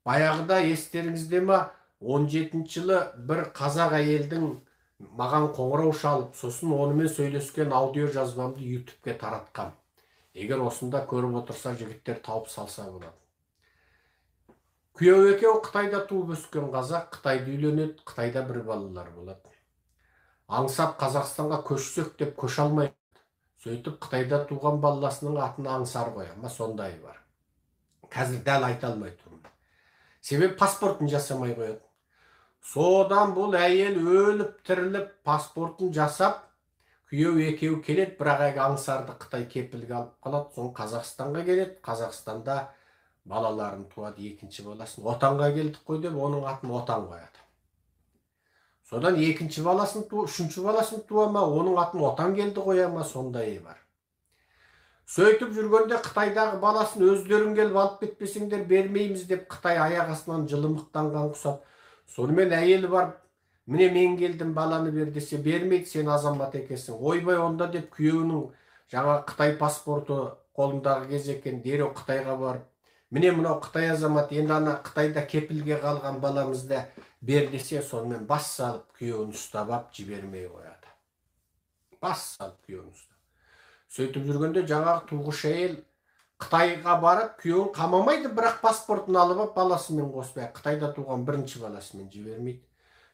Баяғыда естеріңізде ма, 17 жылы бір қазақ әйелдің маған қоңырау шалып, сосын онымен сөйлескен аудио жазбамды ютубке таратқам. Егер осында көріп отырса, жігіттер тауып салса болады. Күйеу екеуі Қытайда туып өскен қазақ, Қытайда үйленеді, Қытайда бір балалар болады. Аңсап Қазақстанға көшсек деп көше алмай, сөйтіп Қытайда туған баласының атын Аңсар қоя ма, сондай бар. Қазір дәл айта алмай тұрмын. Себебі паспортын жасамай қояды. Содан бұл әйел өліп тіріліп паспортын жасап, күйеу екеуі келеді, бірақ әлгі Аңсарды Қытай кепілге алып қалады, соң Қазақстанға келеді, Қазақстанда балаларын туады, екінші баласын Отанға келдік қой деп, оның атын Отан қояды. Содан екінші баласын ту, үшінші баласын туа ма, оның атын Отан келді қоя ма, сондай бар. Сөйтіп жүргенде Қытайдағы баласын өздерің келіп алып кетпесеңдер бермейміз деп Қытай аяқ астынан жылымықтанған құсап, сонымен әйелі барып, міне мен келдім, баланы бер десе, бермейді, сен азамат екенсің. Ойбай онда деп күйеуінің жаңа Қытай паспорты қолындағы кез екен, дереу Қытайға барып, міне мынау Қытай азамат, енді ана Қытайда кепілге қалған баламызды бер десе, сонымен бас салып күйеуін ұстап ап жібермей қояды. Бас салып күйеуін ұстап. Сөйтіп жүргенде жаңағы туғыш әйел Қытайға барып күйеуін қамамайды, бірақ паспортын алып ап баласымен қоспай, Қытайда туған бірінші баласымен жібермейді.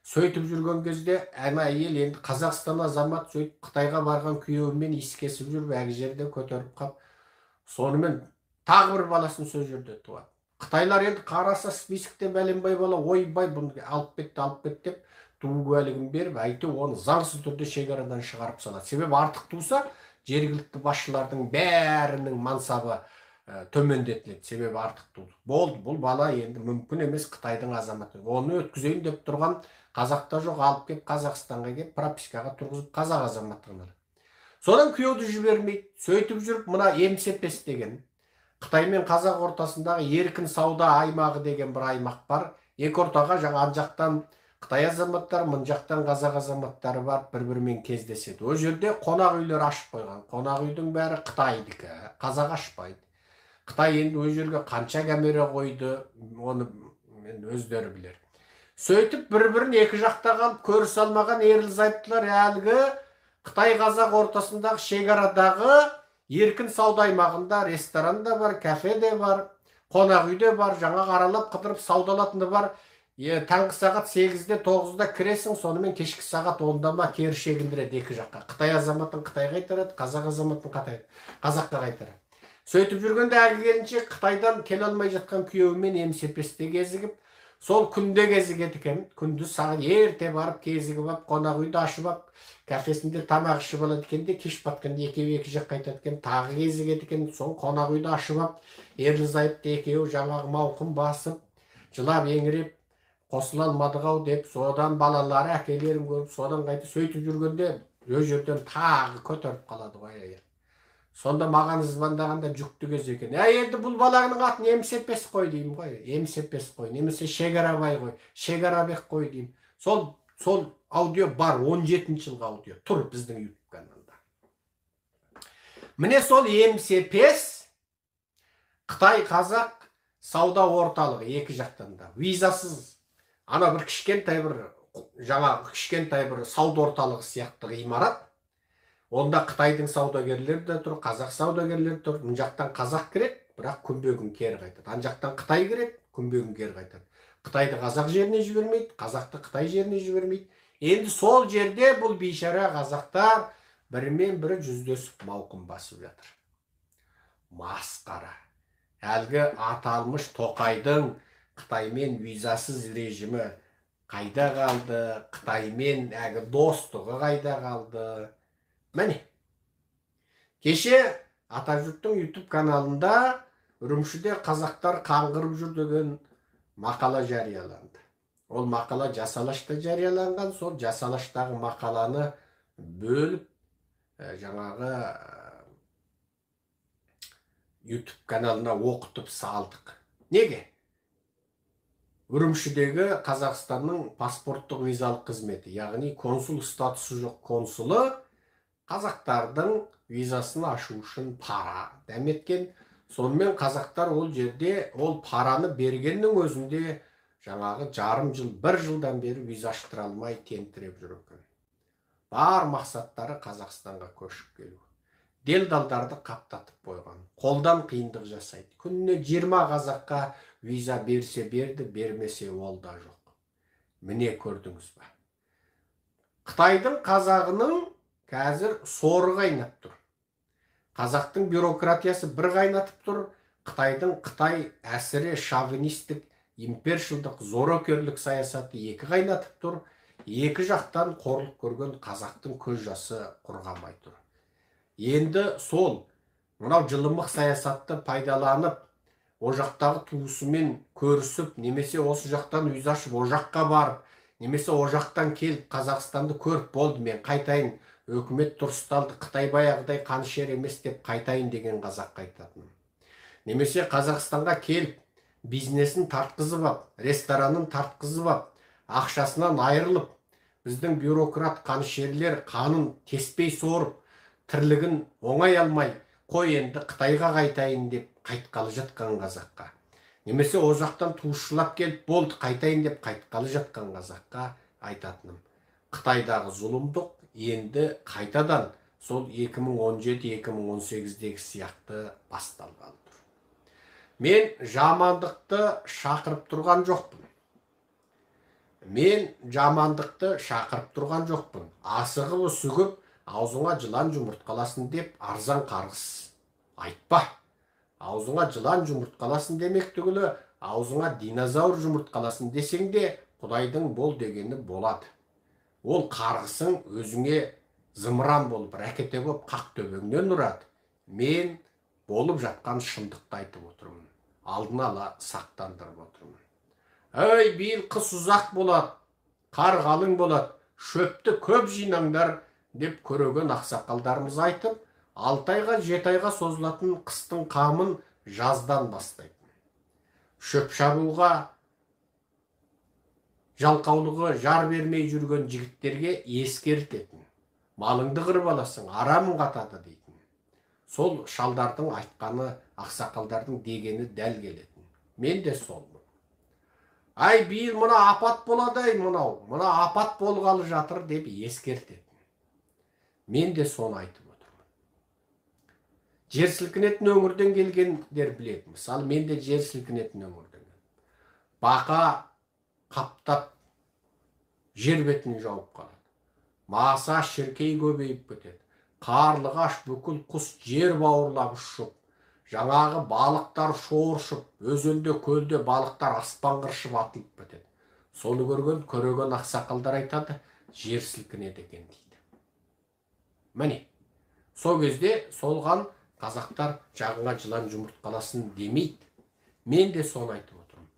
Сөйтіп жүрген кезде ана әйел енді Қазақстан азамат, сөйтіп Қытайға барған күйеуімен иіскесіп жүріп, әлгі жерде көтеріп қап, сонымен тағы бір баласын сол жерде туады. Қытайлар енді қараса списокте бәленбай бала, ойбай бұны алып кетті, алып кетті деп туу куәлігін беріп, әйтеуір оны заңсыз түрде шекарадан шығарып салады. Себебі артық туса, жергілікті басшылардың бәрінің мансабы төмендетіледі. Себебі артық туды. Болды, бұл бала енді мүмкін емес Қытайдың азаматы. Оны өткізейін деп тұрған қазақта жоқ, алып келіп Қазақстанға келіп пропискаға тұрғызып қазақ азаматтығын алады. Содан күйеуді жібермейді. Сөйтіп жүріп мына МСПС деген Қытай мен қазақ ортасындағы еркін сауда аймағы деген бір аймақ бар. Екі ортаға жаңа ан жақтан Қытай азаматтары, мын жақтан қазақ азаматтары барып бір-бірімен кездеседі. Ол жерде қонақ үйлер ашып қойған. Қонақ үйдің бәрі Қытайдікі, қазақ ашпайды. Қытай енді ол жерге қанша камера қойды, оны енді өздері білер. Сөйтіп бір-бірін екі жақта қалып көрісе алмаған ерлі зайыптылар әлгі Қытай қазақ ортасындағы шекарадағы еркін сауда аймағында ресторан да бар, кафе де бар, қонақ үй де бар, жаңа аралап қыдырып саудалатыны бар. Таңғы сағат 8-де, 9-да кіресің, сонымен кешкі сағат 10-да ма кері шегіндіреді екі жаққа. Қытай азаматын Қытайға қайтарады, қазақ азаматын қазаққа қайтарады. Сөйтіп жүргенде әлгі келіншек Қытайдан келе алмай жатқан күйеуімен МСПС-те кезігіп, сол күнде кезігеді екен. Күндіз сағат ерте барып кезігіп алып, қонақ үйді ашып алып, кафесінде тамақ ішіп алады екен де, кеш батқанда екеуі екі жаққа қайтады екен, тағы кезігеді екен. Сол қонақ үйді ашып алып, ерлі зайыпты екеуі жаңағы мауқын басып, жылап еңіреп, қосыла алмадық ау деп, содан балалары әкелерін көріп, содан қайтып сөйтіп жүргенде ол жерден тағы көтеріп қалады ғой әйел. Сонда маған звондағанда жүкті кез екен. Әй, енді бұл баланың атын МСПС қой деймін ғой. МСПС қой, немесе Шекарабай қой, Шекарабек қой деймін. Сол аудио бар, 17 жылғы аудио тұр біздің YouTube каналында. Міне сол МСПС Қытай қазақ сауда орталығы екі жақтан да визасыз ана бір кішкентай бір жаңа кішкентай бір сауда орталығы сияқты ғимарат. Онда Қытайдың саудагерлері де тұр, қазақ саудагерлері тұр. Мына жақтан қазақ кіреді, бірақ күнбе-күн кері қайтады. Ана жақтан Қытай кіреді, күнбе-күн кері қайтады. Қытайды қазақ жеріне жібермейді, қазақты Қытай жеріне жібермейді. Енді сол жерде бұл бейшара қазақтар бірімен бірі жүздесіп мауқын басып жатыр. Масқара. Әлгі аталмыш Тоқайдың Қытаймен визасыз режимі қайда қалды, Қытаймен әлгі достығы қайда қалды? Міне, кеше Атажұрттың YouTube каналында Үрімшіде қазақтар қаңғырып жүр деген мақала жарияланды. Ол мақала Жасалашта жарияланған, сол Жасалаштағы мақаланы бөліп, жаңағы YouTube каналына оқытып салдық. Неге? Үрімшідегі Қазақстанның паспорттық визалық қызметі, яғни консул статусы жоқ консулы қазақтардың визасын ашу үшін пара дәметкен. Сонымен қазақтар ол жерде ол параны бергеннің өзінде жаңағы жарым жыл, бір жылдан бері виза аштыра алмай тентіреп жүр екен. Бар мақсаттары Қазақстанға көшіп келу. Делдалдарды қаптатып қойған. Қолдан қиындық жасайды. Күніне 20 қазаққа виза берсе берді, бермесе ол да жоқ. Міне көрдіңіз ба? Қытайдың қазағының қазір соры қайнап тұр. Қазақтың бюрократиясы бір қайнатып тұр. Қытайдың қытай әсіре шовинистік, импершілдік, зорокерлік саясаты екі қайнатып тұр. Екі жақтан қорлық көрген қазақтың көз жасы құрғамай тұр. Енді сол мынау жылымық саясатты пайдаланып, о жақтағы туысымен көрісіп, немесе осы жақтан виза ашып, о жаққа барып, немесе о жақтан келіп Қазақстанды көріп болды, мен қайтайын, өкімет дұрысталды, Қытай баяғыдай қанішер емес деп қайтайын деген қазақ қайтатын. Немесе Қазақстанға келіп, бизнесін тартқызып ап, ресторанын тартқызып ап, ақшасынан айырылып, біздің бюрократ қанішерлер қанын теспей сорып, тірлігін оңай алмай, қой енді Қытайға қайтайын деп қайтқалы жатқан қазаққа. Немесе о жақтан туысшылап келіп, болды қайтайын деп қайтқалы жатқан қазаққа айтатыным. Қытайдағы зұлымдық енді қайтадан сол 2017-2018-дегі сияқты басталғалы тұр. Мен жамандықты шақырып тұрған жоқпын. Мен жамандықты шақырып тұрған жоқпын. Асығып үсігіп, аузыңа жылан жұмыртқаласын деп арзан қарғыс айтпа. Аузыңа жылан жұмыртқаласын демек түгілі, аузыңа динозавр жұмыртқаласын десең де, Құдайдың бол дегені болады. Ол қарғысың өзіңе зымыран болып, ракета болып қақ төбеңнен ұрады. Мен болып жатқан шындықты айтып отырмын. Алдын ала сақтандырып отырмын. Әй, биыл қыс ұзақ болады, қар қалың болады, шөпті көп жинаңдар деп көреген ақсақалдарымыз айтып, 6 айға, 7 айға созылатын қыстың қамын жаздан бастайтын. Шөп шабуға жалқаулығы жар бермей жүрген жігіттерге ескертетін. Малыңды қырып аласың, арамың қатады дейтін. Сол шалдардың айтқаны, ақсақалдардың дегені дәл келетін. Мен де солмын. Ай, биыл мына апат болады, ай, мынау, мына апат болғалы жатыр деп ескертетін. Мен де соны айтып отырмын. Жер сілкінетін өңірден келгендер біледі. Мысалы, мен де жер сілкінетін өңірден келдім. Бақа қаптап жер бетін жауып қалады. Маса шіркей көбейіп кетеді. Қарлығаш бүкіл құс жер бауырлап ұшып, жаңағы балықтар шоршып, өзенде көлде балықтар аспан қыршып атылып кетеді. Соны көрген, көреген ақсақалдар айтады, жер сілкінеді екен дейді. Міне, сол кезде солған қазақтар жағыңа жылан жұмыртқаласын демейді. Мен де соны айтып отырмын.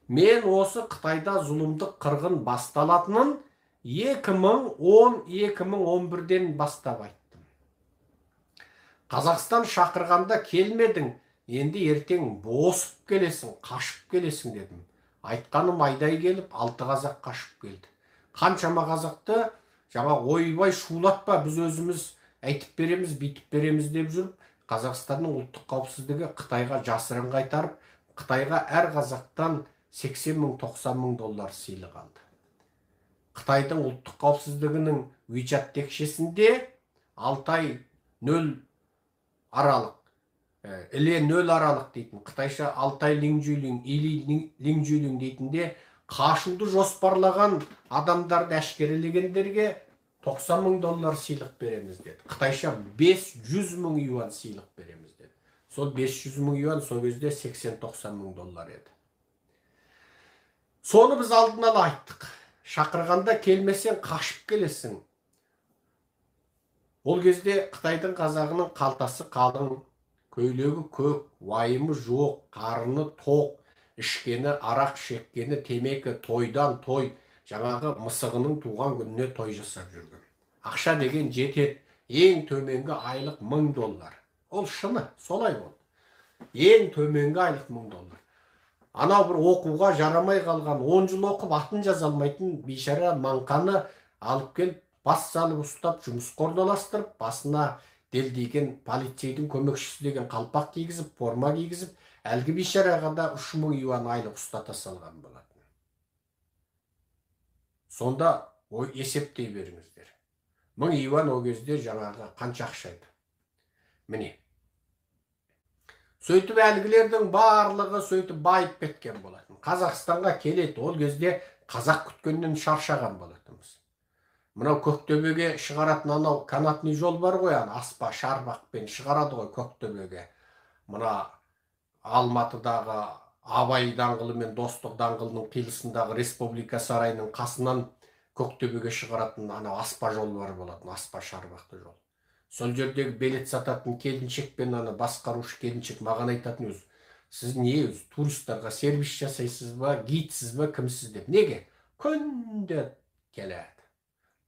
Мен осы Қытайда зұлымдық қырғын басталатынын 2010-2011-ден бастап айттым. Қазақстан шақырғанда келмедің, енді ертең босып келесің, қашып келесің дедім. Айтқаным айдай келіп, 6 қазақ қашып келді. Қаншама қазақты жаңа ойбай шулатпа, біз өзіміз айтып береміз, бүйтіп береміз деп жүріп, Қазақстанның ұлттық қауіпсіздігі Қытайға жасырын қайтарып, Қытайға әр қазақтан 80 мың, 90 мың доллар сыйлық алды. Қытайдың ұлттық қауіпсіздігінің WeChat текшесінде Алтай 0 аралық, Іле 0 аралық дейтін, қытайша Алтай Лиңжүйлің, Или Лиңжүйлің дейтінде қашуды жоспарлаған адамдарды әшкерелегендерге 90 мың доллар сыйлық береміз деді. Қытайша 500 мың юан сыйлық береміз деді. Сол 500 мың юан сол кезде 80-90 мың доллар еді. Соны біз алдын ала айттық. Шақырғанда келмесең қашып келесің. Ол кезде Қытайдың қазағының қалтасы қалың, көйлегі көк, уайымы жоқ, қарны тоқ, ішкені арақ, шеккені темекі, тойдан той, жаңағы мысығының туған күніне той жасап жүрген. Ақша деген жетеді, ең төменгі айлық 1000 доллар. Ол шыны, солай болды. Ең төменгі айлық 1000 доллар. Анау бір оқуға жарамай қалған, 10 жыл оқып атын жаза алмайтын бейшара маңқаны алып келіп, бас салып ұстап, жұмысқа орналастырып, басына Делдиген полицейдің көмекшісі деген қалпақ кигізіп, форма кигізіп, әлгі бейшараға да 3000 юан айлық ұстата салған болатын. Сонда ой есептей беріңіздер. 1000 юан ол кезде жаңағы қанша ақша еді? Міне. Сөйтіп әлгілердің барлығы сөйтіп байып кеткен болатын. Қазақстанға келеді. Ол кезде қазақ күткеннен шаршаған болатынбыз. Мынау Көктөбеге шығаратын анау канатный жол бар ғой, ана аспа шарбақпен шығарады ғой Көктөбеге. Мына Алматыдағы Абай даңғылы мен Достық даңғылының қиылысындағы Республика сарайының қасынан Көктөбеге шығаратын анау аспа жол бар болатын, аспа шарбақты жол. Сол жердегі билет сататын келіншек пен ана басқарушы келіншек маған айтатын өзі, сіз не өзі туристарға сервис жасайсыз ба, гидсіз ба, кімсіз деп. Неге? Күнде келеді.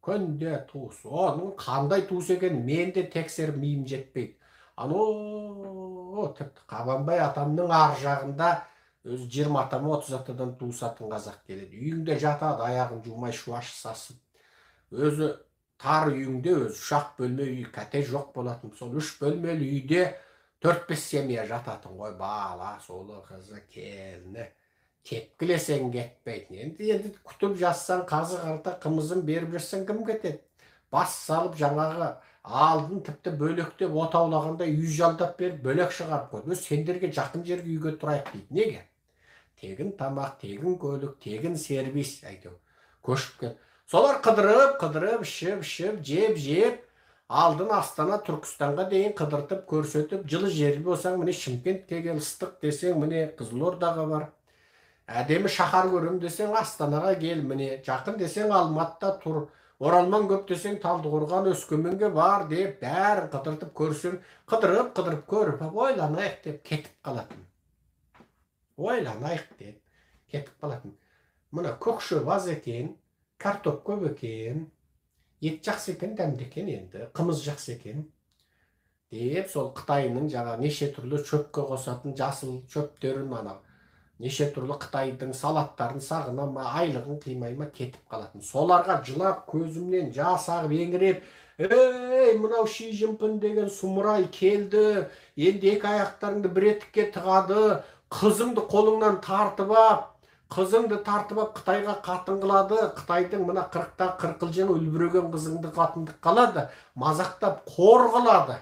Күнде туыс. Оның қандай туыс екенін мен де тексеріп миым жетпейді. Анау тіпті Қабанбай атамның ар жағында өзі 20 ата ма 30 атадан туысатын қазақ келеді. Үйіңде жатады, аяғын жумай шуаш сасып. Өзі тар үйіңде өзі үш-ақ бөлме үй, кәте жоқ болатын. Сол 3 бөлмелі үйде 4-5 семья жататын ғой, бала, солы, қызы, келіні. Тепкілесең кетпейтін. Енді күтіп жатсаң, қазы қарта қымызын беріп жатсаң кім кетеді? Бас салып жаңағы алдын тіпті бөлектеп отаулағанда үй жалдап беріп бөлек шығарып қойды. Өз сендерге жақын жерге үйге тұрайық дейді. Неге? Тегін тамақ, тегін көлік, тегін сервис әйтеуір. Көшіп кел. Солар қыдырып, қыдырып, ішіп, ішіп, жеп, жеп, алдын Астана, Түркістанға дейін қыдыртып, көрсетіп, жылы жер болсаң, міне Шымкентке кел, ыстық десең, міне Қызылордаға бар. Әдемі шаһар көрем десең, Астанаға кел, міне жақын десең, Алматыда тұр. Оралман көп десең, Талдықорған, Өскеменге бар деп бәрін қыдыртып көрсең, қыдырып, қыдырып көріп, ойланайық деп кетіп қалатын. Ойланайық деп кетіп қалатын. Мына көк шөп аз екен, картоп көп екен, ет жақсы екен, дәмді екен енді, қымыз жақсы екен деп сол Қытайының жаңа неше түрлі шөпке қосатын жасыл шөптерін, ана неше түрлі Қытайдың салаттарын сағына ма, айлығын қимай ма кетіп қалатын. Соларға жылап, көзімнен жас ағып еңіреп, ей, мынау Ши Цзиньпин деген сұмырай келді, енді екі аяқтарыңды бір етікке тығады, қызыңды қолыңнан тартып ап, қызыңды тартып ап Қытайға қатын қылады, Қытайдың мына 40-та қырқылжың үлбіреген қызыңды қатындық қалады, мазақтап қор қылады.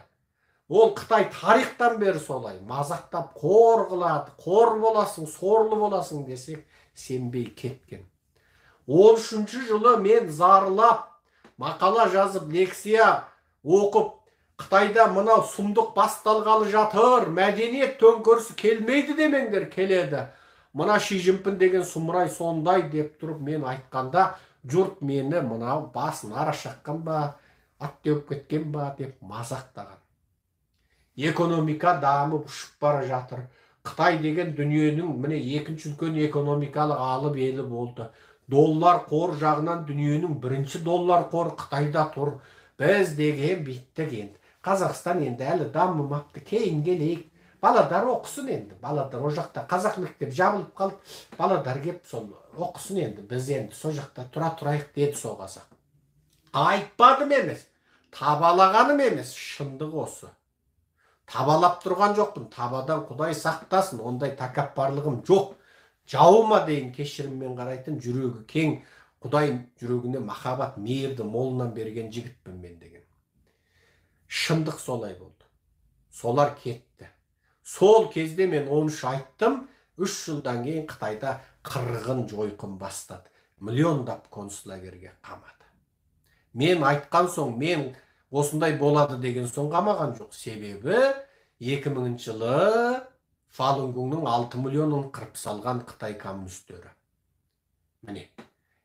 Ол Қытай тарихтан бері солай, мазақтап қор қылады, қор боласың, сорлы боласың десек, сенбей кеткен. 13 жылы мен зарлап, мақала жазып, лекция оқып, Қытайда мынау сұмдық басталғалы жатыр, мәдениет төңкерісі келмейді демеңдер, келеді. Мына Ши Цзиньпин деген сұмырай сондай деп тұрып мен айтқанда, жұрт мені мынау басын ара шаққан ба, ат теуіп кеткен ба деп мазақтаған. Экономика дамып ұшып бара жатыр. Қытай деген дүниенің міне екінші үлкен экономикалық алып елі болды. Доллар қор жағынан дүниенің бірінші доллар қоры Қытайда тұр. Біз деген биттік енді. Қазақстан енді әлі дамымапты, кейін келейік. Баладар оқысын енді, баладар о жақта қазақ мектеп жабылып қалды, баладар кеп сол оқысын енді, біз енді сол жақта тұра тұрайық деді сол қазақ. Айтпадым емес, табалағаным емес, шындық осы. Табалап тұрған жоқпын, табадан Құдай сақтасын, ондай тәкаппарлығым жоқ. Жауыма дейін кешіріммен қарайтын, жүрегі кең, Құдай жүрегіне махаббат, мейірді молынан берген жігітпін мен деген. Шындық солай болды. Солар кетті. Сол кезде мен 13 айттым, 3 жылдан кейін Қытайда қырғын жойқын бастады. Миллиондап концлагерге қамады. Мен айтқан соң, мен осындай болады деген соң қамаған жоқ. Себебі 2000 жылы Фалунгуңның 6 миллионын қырып салған Қытай коммунистері. Міне,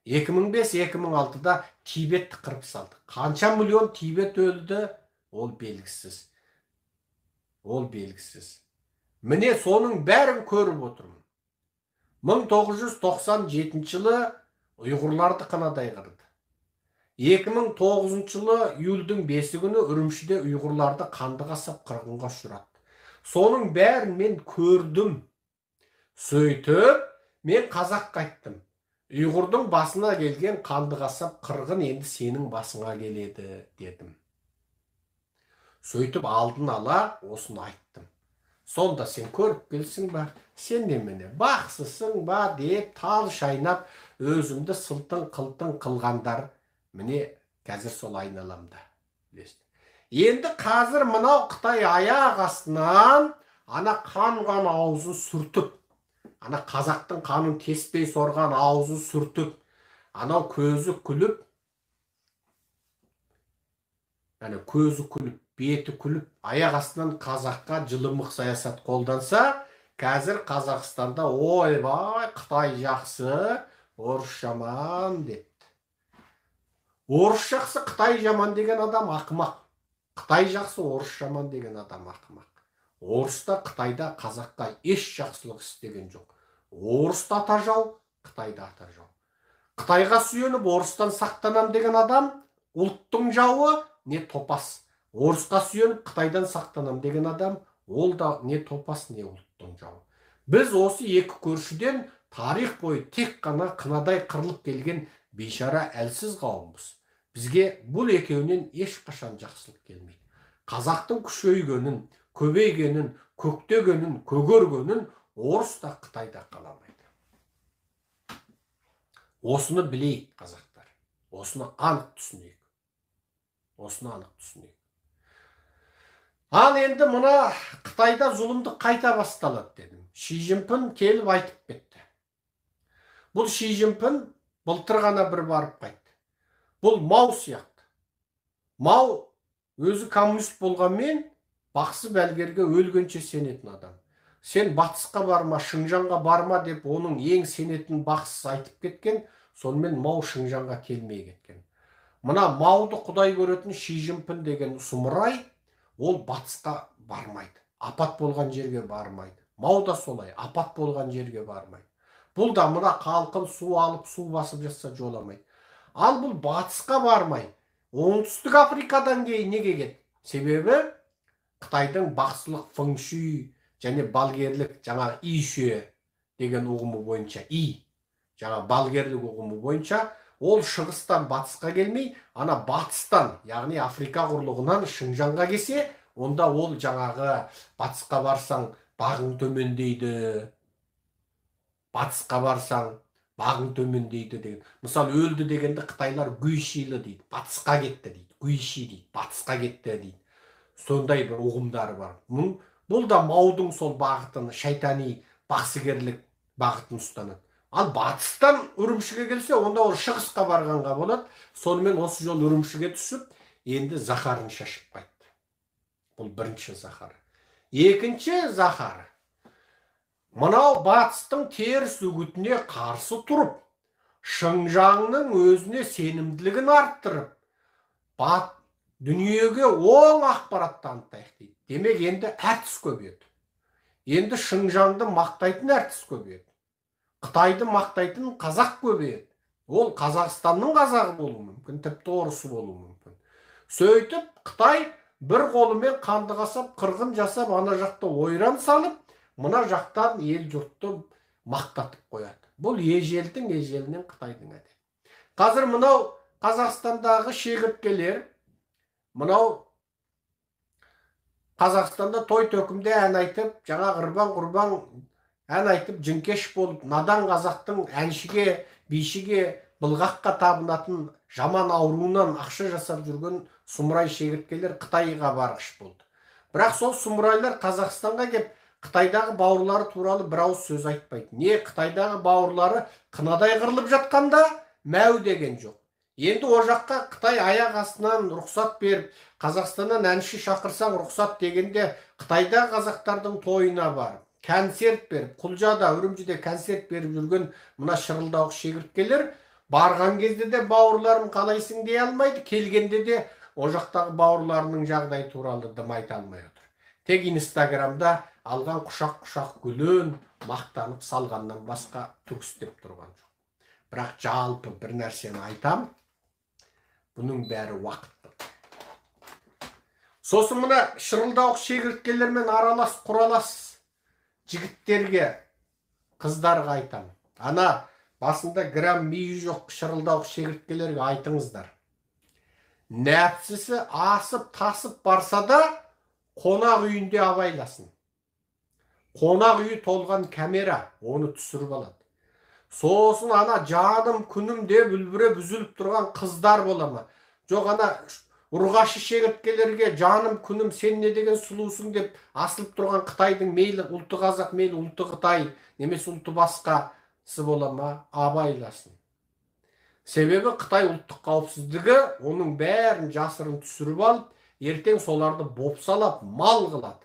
2005-2006-да Тибетті қырып салды. Қанша миллион Тибет өлді, ол белгісіз. Ол белгісіз. Міне соның бәрін көріп отырмын. 1997 жылы ұйғырларды қынадай қырды. 2009 жылы июльдің 5 күні Үрімшіде ұйғырларды қанды қасап қырғынға ұшыратты. Соның бәрін мен көрдім. Сөйтіп, мен қазаққа айттым. Ұйғырдың басына келген қанды қасап қырғын енді сенің басыңа келеді дедім. Сөйтіп алдын ала осыны айттым. Сонда сен көріп келсің ба, сен немене бақсысың ба деп тал шайнап өзімді сылтың қылтың қылғандар міне қазір сол айналамда. Енді қазір мынау Қытай аяқ астынан ана қан-қан аузын сүртіп, ана қазақтың қанын теспей сорған аузын сүртіп, анау көзі күліп, әне көзі күліп, беті күліп, аяқ астынан қазаққа жылымық саясат қолданса, қазір Қазақстанда ойбай, Қытай жақсы, орыс жаман депті. Орыс жақсы, Қытай жаман деген адам ақымақ. Қытай жақсы, орыс жаман деген адам ақымақ. Орыс та Қытайда қазаққа еш жақсылық істеген жоқ. Орыс та ата жау, Қытай да ата жау. Қытайға сүйеніп орыстан сақтанам деген адам ұлттың жауы, не топас. Орысқа сүйеніп Қытайдан сақтанам деген адам ол да не топас, не ұлттың жауы. Біз осы екі көршіден тарих бойы тек қана қынадай қырылып келген бейшара әлсіз қауымбыз. Бізге бұл екеуінен ешқашан жақсылық келмейді. Қазақтың күшейгенін, көбейгенін, көктегенін, көгергенін орыс та Қытай да қаламайды. Осыны білейік, қазақтар. Осыны анық түсінейік. Осыны анық түсінейік. Ал енді мына Қытайда зұлымдық қайта басталады дедім. Ши Цзиньпин келіп айтып кетті. Бұл Ши Цзиньпин былтыр ғана бір барып қайтты. Бұл Мау сияқты. Мау өзі коммунист болғанмен бақсы бәлгерге өлгенше сенетін адам. Сен батысқа барма, Шыңжаңға барма деп оның ең сенетін бақсысы айтып кеткен, сонымен Мау Шыңжаңға келмей кеткен. Мына Мауды Құдай көретін Ши Цзиньпин деген сұмырай, ол батысқа бармайды. Апат болған жерге бармайды. Мау да солай, апат болған жерге бармайды. Бұл да мына халқын су алып, су басып жатса жоламайды. Ал бұл батысқа бармай, оңтүстік Африкадан кейін неге кетті? Себебі Қытайдың бақсылық фэншуй және балгерлік жаңағы ишүе деген ұғымы бойынша, жаңа балгерлік ұғымы бойынша ол шығыстан батысқа келмей, ана батыстан, яғни Африка құрлығынан Шыңжаңға келсе, онда ол жаңағы батысқа барсаң бағың төмендейді, батысқа барсаң бағың төмендейді деген. Мысалы, өлді дегенді қытайлар гүйшилі дейді, батысқа кетті дейді, гүйши дейді, батысқа кетті дейді. Сондай бір ұғымдары бар. Бұл да Маудың сол бағытын, шайтани бақсыгерлік бағытын ұстанады. Ал батыстан Үрімшіге келсе, онда ол шығысқа барғанға болады. Сонымен осы жол Үрімшіге түсіп, енді заһарын шашып қайтты. Бұл бірінші заһары. Екінші заһары. Мынау батыстың теріс үгітіне қарсы тұрып, Шыңжаңның өзіне сенімділігін арттырып, дүниеге оң ақпарат танытайық дейді. Демек, енді әртіс көбейеді. Енді Шыңжаңды мақтайтын әртіс көбейеді. Қытайды мақтайтын қазақ көбейеді. Ол Қазақстанның қазағы болуы мүмкін, тіпті орысы болуы мүмкін. Сөйтіп, Қытай бір қолымен қанды қасап, қырғын жасап, ана жақта ойран салып, мына жақтан ел жұртты мақтатып қояды. Бұл ежелдің ежелінен Қытайдың әдеті. Қазір мынау Қазақстандағы шегірткелер, мынау Қазақстанда той төкімде ән айтып, жаңа ырбаң-құрбаң ән айтып, жіңкеш болып, надан қазақтың әншіге, бишіге, былғаққа табынатын жаман ауруынан ақша жасап жүрген сұмырай шегірткелер Қытайға барғыш болды. Бірақ сол сұмырайлар Қазақстанға кеп, Қытайдағы бауырлары туралы бір ауыз сөз айтпайды. Не Қытайдағы бауырлары қынадай қырылып жатқанда мәу деген жоқ. Енді о жаққа Қытай аяқ астынан рұқсат беріп, Қазақстаннан әнші шақырсаң рұқсат дегенде Қытайдағы қазақтардың тойына барып, концерт беріп, Құлжада, Үрімжіде концерт беріп жүрген мына шырылдауық шегірткелер барған кезде де бауырларым қалайсың дей алмайды, келгенде де о жақтағы бауырларының жағдайы туралы дым айта алмай отыр. Тек Инстаграмда алған құшақ-құшақ гүлін мақтанып салғаннан басқа түк істеп тұрған жоқ. Бірақ жалпы бір нәрсені айтам, бұның бәрі уақыттық. Сосын мына шырылдауық шегірткелермен аралас құралас жігіттерге, қыздарға айтам. Ана басында грамм миы жоқ шырылдауық шегірткелерге айтыңыздар. Нәпсісі асып тасып барса да қонақ үйінде абайласын. Қонақ үйі толған камера оны түсіріп алады. Сосын ана жаным күнім деп үлбіреп үзіліп тұрған қыздар бола ма? Жоқ, ана ұрғашы шегірткелерге жаным күнім сен не деген сұлусың деп асылып тұрған қытайдың мейлі ұлты қазақ, мейлі ұлты қытай немесе ұлты басқасы бола ма? Абайласын. Себебі Қытай ұлттық қауіпсіздігі оның бәрін жасырын түсіріп алып, ертең соларды бопсалап мал қылады.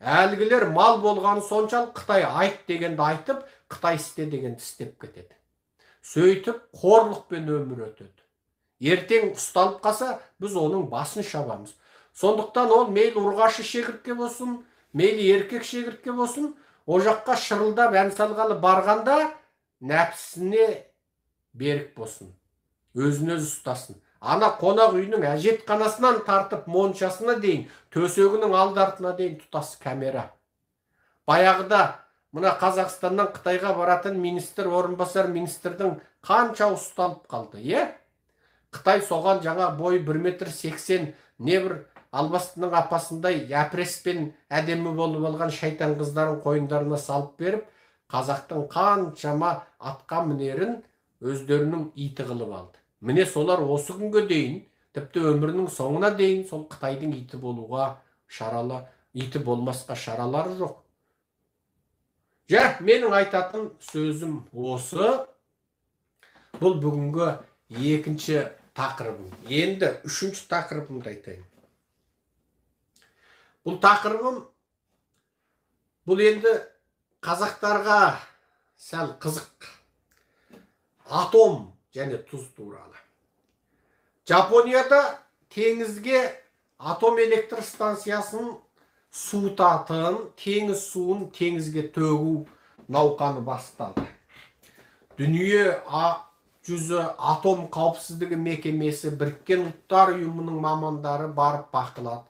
Әлгілер мал болғаны соншалық Қытай айт дегенді айтып, Қытай істе дегенді істеп кетеді. Сөйтіп қорлықпен өмір өтеді. Ертең ұсталып қалса, біз оның басын шабамыз. Сондықтан ол мейлі ұрғашы шегіртке болсын, мейлі еркек шегіртке болсын, о жаққа шырылдап ән салғалы барғанда нәпсісіне берік болсын, өзін өзі ұстасын. Ана қонақ үйінің әжетханасынан тартып моншасына дейін, төсегінің алды артына дейін тұтас камера. Баяғыда мына Қазақстаннан Қытайға баратын министр, орынбасар министрдің қанша ұсталып қалды, е? Қытай соған жаңа бойы 1,80 метр не бір албастының апасындай әпреспен әдемі болып алған шайтан қыздарын қойындарына салып беріп, қазақтың қаншама атқа мінерін өздерінің иті қылып алды. Міне солар осы күнге дейін, тіпті өмірінің соңына дейін сол Қытайдың иті болуға шаралы, иті болмасқа шаралары жоқ. Жә, менің айтатын сөзім осы. Бұл бүгінгі екінші тақырыбым. Енді үшінші тақырыбымды айтайын. Бұл тақырыбым, бұл енді қазақтарға сәл қызық. Атом және тұз туралы. Жапонияда теңізге атом электр станциясын суытатын, теңіз суын теңізге төгу науқаны басталды. Дүние жүзі атом қауіпсіздігі мекемесі, Біріккен Ұлттар Ұйымының мамандары барып бақылады.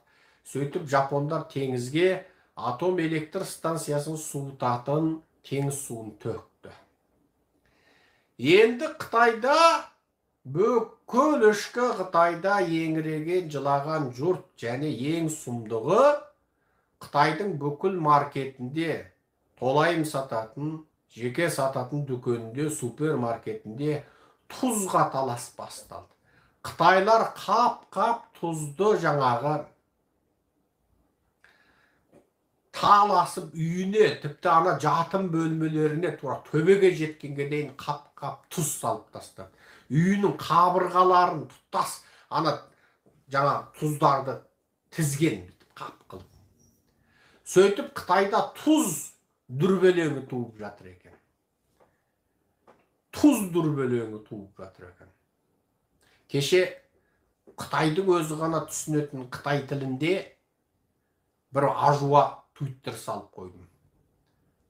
Сөйтіп жапондар теңізге атом электр станциясын суытатын теңіз суын төкті. Енді Қытайда, бүкіл ішкі Қытайда еңіреген жылаған жұрт және ең сұмдығы Қытайдың бүкіл маркетінде толайым сататын, жеке сататын дүкенінде, супермаркетінде тұзға талас басталды. Қытайлар қап-қап тұзды жаңағы таласып үйіне, тіпті ана жатын бөлмелеріне тура төбеге жеткенге дейін қап-қап тұз салып тастады. Үйінің қабырғаларын тұтас ана жаңа тұздарды тізген қап қылып. Сөйтіп Қытайда тұз дүрбелеңі туып жатыр екен. Тұз дүрбелеңі туып жатыр екен. Кеше Қытайдың өзі ғана түсінетін қытай тілінде бір ажуа твиттер салып қойдым.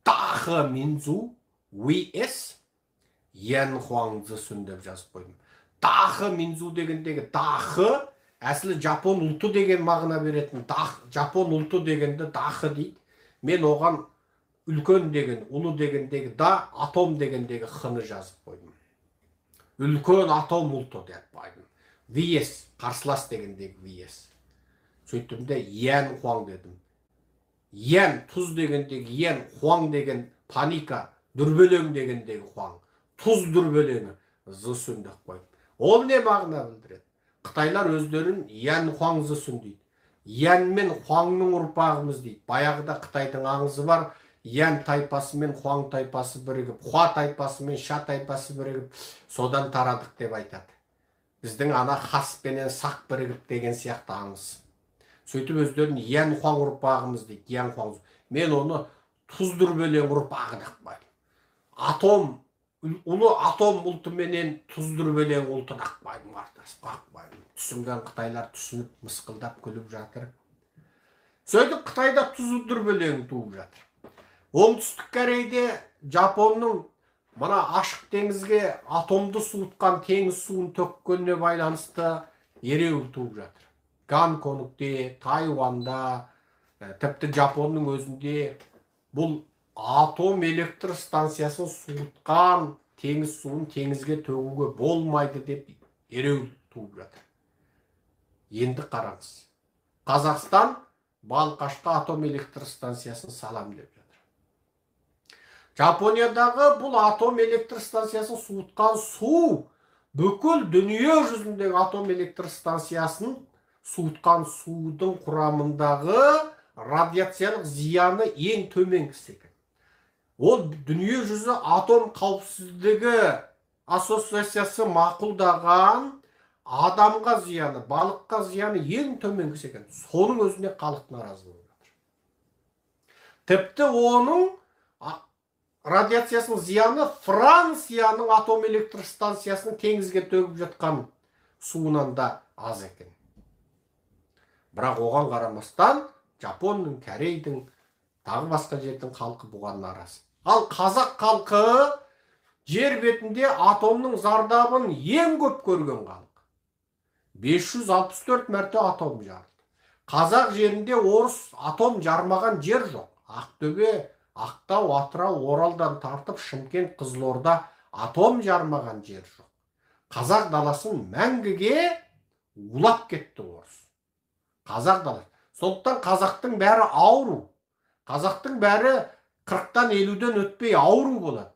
Дахы Минзу VS Ян Хуаңзы деп жазып қойдым. Дахы Минзу дегендегі дахы әсілі жапон ұлты деген мағына беретін. Жапон ұлты дегенді дахы дейді. Мен оған үлкен деген, ұлы дегендегі да, атом дегендегі хыны жазып қойдым. Үлкен атом ұлты деп қойдым. VS, қарсылас дегендегі VS. Сөйттім де Ян Хуаң дедім. Ян, тұз дегендегі Ян, Хуаң деген паника, дүрбелең дегендегі Хуаң. Тұз дүрбелеңі, зысүн деп қойдым. Ол не мағына білдіреді? Қытайлар өздерін Ян Хуаң зысүн дейді. Ян мен Хуаңның ұрпағымыз дейді. Баяғыда Қытайдың аңызы бар. Ян тайпасы мен Хуаң тайпасы бірігіп, Хуа тайпасы мен Ша тайпасы бірігіп, содан тарадық деп айтады. Біздің ана Хас пенен Сақ бірігіп деген сияқты аңыз. Сөйтіп өздерін Ян Хуаң ұрпағымыз дейді. Ян Хуаң. Мен оны тұз дүрбелең ұрпағы деп қойдым. Атом, ұлы атом ұлтыменен тұз дүрбелең ұлты деп қойдым, қойдым. Түсінген қытайлар түсініп, мысқылдап күліп жатыр. Сөйтіп Қытайда тұз дүрбелең туып жатыр. Оңтүстік Корейде Жапонның мына ашық теңізге атомды суытқан теңіз суын төккеніне байланысты ереуіл туып жатыр. Гонконгте, Тайванда, тіпті Жапонның өзінде бұл атом электр станциясын суытқан теңіз суын теңізге төгуге болмайды деп ереуіл туып жатыр. Енді қараңыз. Қазақстан Балқашқа атом электр станциясын салам деп жатыр. Жапониядағы бұл атом электр станциясын суытқан су бүкіл дүние жүзіндегі атом электр станциясын суытқан судың құрамындағы радиациялық зияны ең төменгісі екен. Ол дүние жүзі атом қауіпсіздігі ассоциациясы мақұлдаған адамға зияны, балыққа зияны ең төменгісі екен. Соның өзіне халық наразы болып жатыр. Тіпті оның радиациясының зияны Францияның атом электр станциясының теңізге төгіп жатқан суынан да аз екен. Бірақ оған қарамастан Жапонның, Корейдің, тағы басқа жердің халқы бұған наразы. Ал қазақ халқы жер бетінде атомның зардабын ең көп көрген халық. 564 мәрте атом жарылды. Қазақ жерінде орыс атом жармаған жер жоқ. Ақтөбе, Ақтау, Атырау, Оралдан тартып Шымкент, Қызылорда атом жармаған жер жоқ. Қазақ даласын мәңгіге улап кетті орыс. Қазақ даласы. Сондықтан қазақтың бәрі ауру. Қазақтың бәрі 40-тан 50-ден өтпей ауру болады.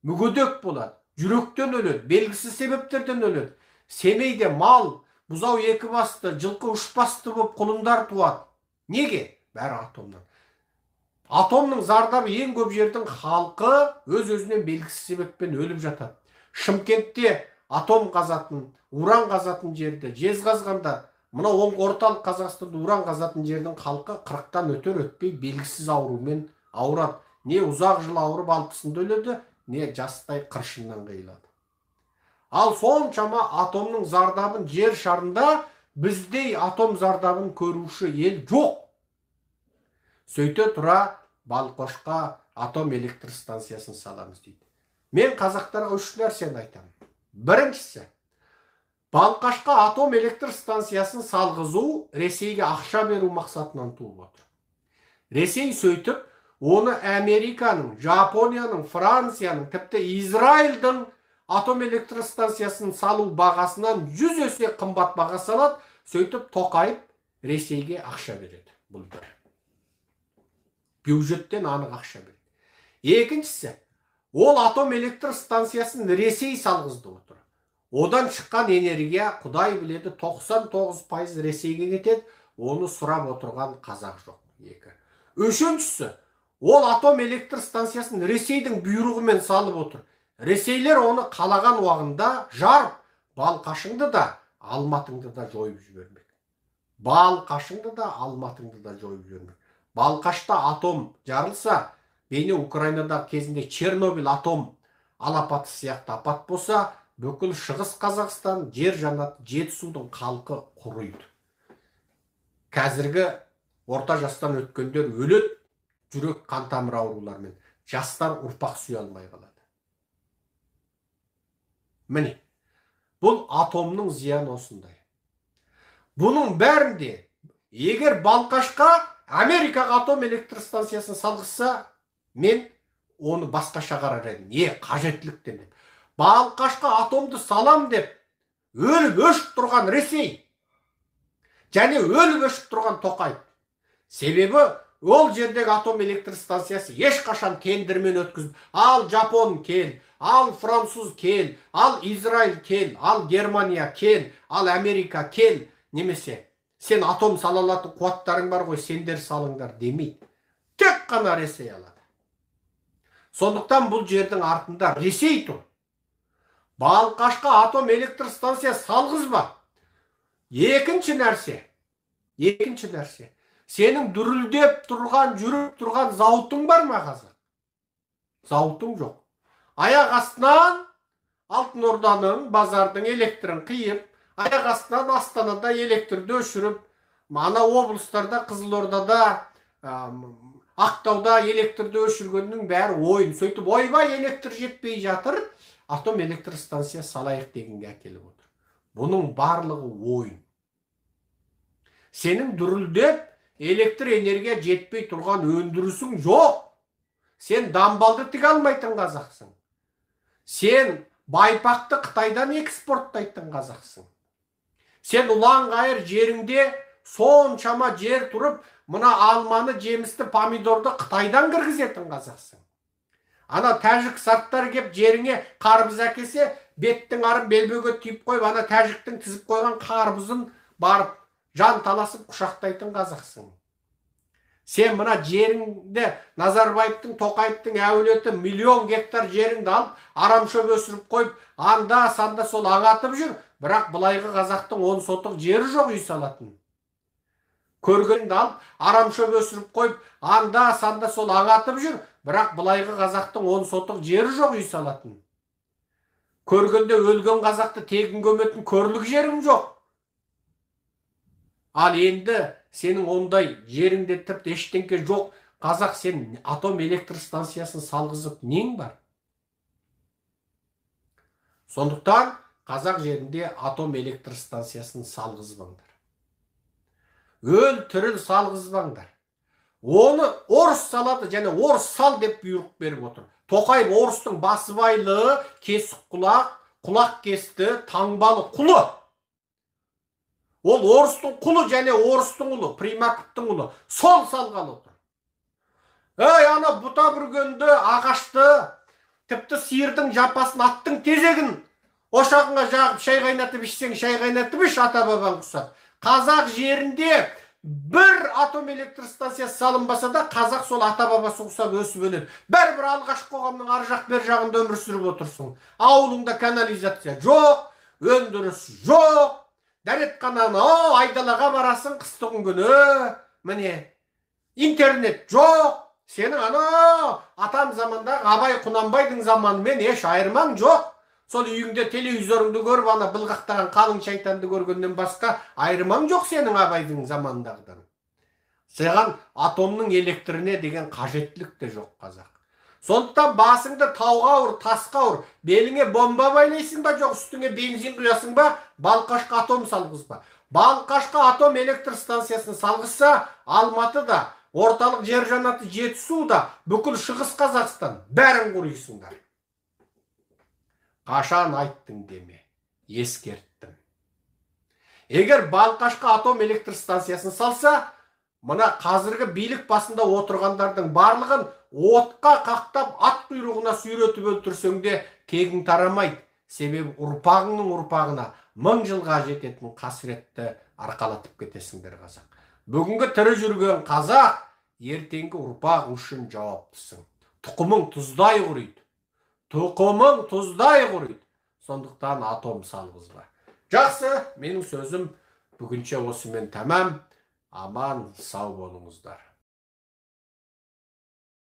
Мүгедек болады, жүректен өледі, белгісіз себептерден өледі. Семейде мал, бұзау екі басты, жылқы үш басты болып құлындар туады. Неге? Бәрі атомнан. Атомның зардабы ең көп жердің халқы өз-өзінен белгісіз себеппен өліп жатады. Шымкентте атом қазатын, уран қазатын жерде, Жезқазғанда, мына орталық Қазақстанда уран қазатын жердің халқы 40-тан өтер өтпей белгісіз аурумен ауырады. Не ұзақ жыл ауырып 60-ында өледі, не жастай қыршыннан қиылады. Ал соншама атомның зардабын жер шарында біздей атом зардабын көруші ел жоқ. Сөйте тұра Балқошқа атом электр станциясын саламыз дейді. Мен қазақтарға үш нәрсені айтамын. Біріншісі, Балқашқа атом электр станциясын салғызу Ресейге ақша беру мақсатынан туып отыр. Ресей сөйтіп, оны Американың, Жапонияның, Францияның, тіпті Израильдің атом электр станциясын салу бағасынан 100 есе қымбат баға салады, сөйтіп Тоқаев Ресейге ақша береді. Бұл бір. Бюджеттен анық ақша береді. Екіншісі, ол атом электр станциясын Ресей салғызды отыр. Одан шыққан энергия, Құдай біледі, 99% Ресейге кетеді, оны сұрап отырған қазақ жоқ. Екі. Үшіншісі, ол атом электр станциясын Ресейдің бұйрығымен салып отыр. Ресейлер оны қалаған уағында жарып, Балқашыңды да, Алматыңды да жойып жібермек. Балқашыңды да, Алматыңды да жойып жібермек. Балқашта атом жарылса, бейне Украинада кезінде Чернобыль атом алапаты сияқты апат болса, бүкіл Шығыс Қазақстан жер жаннаты, Жетісудың халқы құриды. Қазіргі орта жастан өткендер өледі, жүрек қан тамыр ауруларымен. Жастар ұрпақ сүйе алмай қалады. Міне, бұл атомның зияны осындай. Бұның бәрінде, егер Балқашқа Америкаға атом электр станциясын салғызса, мен оны басқаша қарар едім. Не қажеттіліктен деп. Балқашқа атомды салам деп өліп өшіп тұрған Ресей және өліп өшіп тұрған Тоқаев. Себебі ол жердегі атом электр станциясы ешқашан тендермен өткізіп, ал Жапон кел, ал француз кел, ал Израиль кел, ал Германия кел, ал Америка кел, немесе сен атом сала алатын қуаттарың бар ғой, сендер салыңдар демейді. Тек қана Ресей алады. Сондықтан бұл жердің артында Ресей тұр. Балқашқа атом электр станция салғызба. Екінші нәрсе, сенің дүрілдеп тұрған, жүріп тұрған зауытың бар ма қазір? Зауытың жоқ. Аяқ астынан Алтын Орданың, базардың электрін қиып, аяқ астынан Астанада электрді өшіріп, ана облыстарда, Қызылордада, Ақтауда электрді өшіргеннің бәрі ойын. Сөйтіп, ойбай, электр жетпей жатыр, атом электр станция салайық дегенге әкеліп отыр. Бұның барлығы ойын. Сенің дүрілдеп электр энергия жетпей тұрған өндірісің жоқ. Сен дамбалды тіге алмайтын қазақсың. Сен байпақты Қытайдан экспорттайтын қазақсың. Сен ұлан-ғайыр жеріңде соншама жер тұрып, мына алманы, жемісті, помидорды Қытайдан кіргізетін қазақсың. Ана тәжік сарттар кеп жеріңе қарбыз әкесе, беттің арын белбеуге түйіп қойып, ана тәжіктің тізіп қойған қарбызын барып жан таласып құшақтайтын қазақсың. Сен мына жеріңді Назарбаевтың, Тоқаевтың әулеті миллион гектар жеріңді алып, арамшөп өсіріп қойып, анда санда сол аңатып жүр, бірақ былайғы қазақтың 10 сотық жері жоқ үй салатын. Көргенді алып, арамшөп өсіріп қойып, анда санда сол аңатып жүр, бірақ былайғы қазақтың 10 сотық жері жоқ үй салатын. Көргенде өлген қазақты тегін көметін көрлік жерің жоқ. Ал енді сенің ондай жеріңде тіпті ештеңке жоқ. Қазақ, сен атом электр станциясын салғызып нең бар? Сондықтан қазақ жерінде атом электр станциясын салғызбаңдар. Өл тіріл салғызбаңдар. Оны орыс салады және орыс сал деп бұйрық беріп отыр. Тоқаев орыстың басыбайлы, кесік құлақ, құлақ кесті, таңбалы құлы. Ол орыстың құлы және орыстың ұлы, Примаковтың ұлы. Сол салғалы отыр. Ей, ана бұта бүргенді, ағашты, тіпті сиырдың жапасын, аттың тезегін ошағыңа жағып шай қайнатып ішсең, шай қайнатып іш, ата-бабаң құсап. Қазақ жерінде бір атом электр станциясы салынбаса да, қазақ сол ата-бабасы құсап өсіп өнеді. Бәрібір алғашқы қоғамның ар жақ бер жағында өмір сүріп отырсың. Ауылыңда канализация жоқ, өндіріс жоқ. Дәретхананы айдалаға барасың қыстың күні, міне, интернет жоқ. Сенің ана атам замандағы Абай Құнанбайдың заманымен еш айырмаң жоқ. Сол үйіңде телевизорыңды көріп, ана былғақтаған қалың шайтанды көргеннен басқа айырмаң жоқ сенің Абайдың заманындағыдан. Саған атомның электріне деген қажеттілік те жоқ қазақ. Сондықтан басыңды тауға ұр, тасқа ұр, беліңе бомба байлайсың ба, жоқ үстіңе бензин құясың ба, Балқашқа атом салғызба. Балқашқа атом электр станциясын салғызса, Алматыда, орталық жер жаннаты Жетісуда, бүкіл Шығыс Қазақстан бәрін құрисыңдар. Қашан айттың деме, ескерттім. Егер Балқашқа атом электр станциясын салса, мына қазіргі билік басында отырғандардың барлығын отқа қақтап, ат құйрығына сүйретіп өлтірсең де кегің тарамайды. Себебі ұрпағыңның ұрпағына 1000 жылға жететін қасіретті арқалатып кетесіңдер қазақ. Бүгінгі тірі жүрген қазақ, ертеңгі ұрпақ үшін жауаптысың. Тұқымың тұздай құриды. Тұқымың тұздай құриды. Сондықтан атом салғызба. Жақсы, менің сөзім бүгінше осымен тәмам. Аман сау болыңыздар.